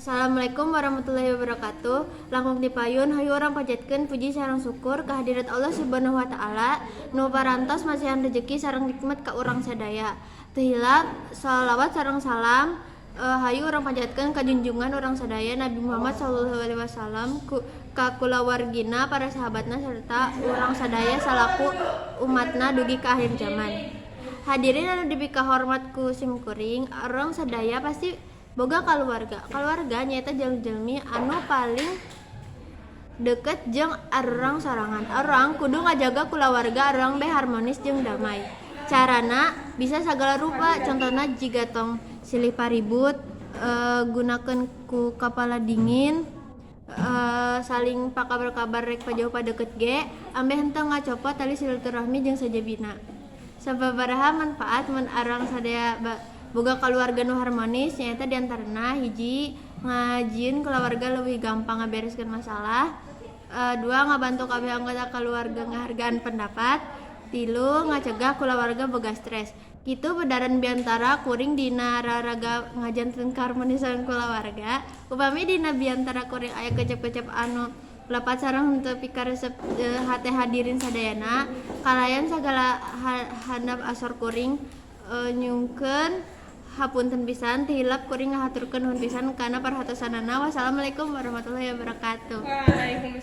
Assalamualaikum warahmatullahi wabarakatuh. Langkung ti payun, hayu urang panjatkeun puji sareng syukur kehadirat Allah Subhanahu wa Taala nu parantos masihan rezeki sareng nikmat ka urang sadaya. Teu hilap shalawat sareng salam hayu urang panjatkeun ka junjungan urang sadaya, Nabi Muhammad sallallahu alaihi wasallam, ku ka kulawargina, para sahabatna, serta urang sadaya salaku umatna dugi ka akhir zaman. Hadirin anu dipikahormat ku simkuring, urang sadaya pasti boga kaluarga. Kaluarga nyaeta jalmi-jalmi anu paling deket jeung arurang sorangan. Arurang kudu ngajaga kulawarga arurang beh harmonis jeung damai. Carana bisa sagala rupa, contohna jiga tong silih paribut, gunakeun ku kapala dingin, saling pakabar-kabar rek pajauh padeket ge, ambeh henteu ngacopot tali silaturahmi jeung sajabina. Sababaraha manfaat mun arurang sadaya boga kaluarga nu harmonis nyaeta diantarana: hiji, ngajieun kulawarga leuwih gampang ngabereskeun masalah; dua, ngabantu kabeh anggota kaluarga ngahargaan pendapat; tilu, ngacegah kulawarga boga stres. Kitu bedaran biantara kuring dina raraga ngajanten keharmonisan kulawarga. Upami dina biantara kuring aya kecap-kecap anu lepat sareng henteu pikaresep hate hadirin sadayana, kalayan sagala handap asor kuring nyungkeun hapunten pisan. Teu hilap kuring ngahaturkeun nuhun pisan kana perhatosanana. Wassalamualaikum warahmatullahi wabarakatuh. Waalaikumsalam.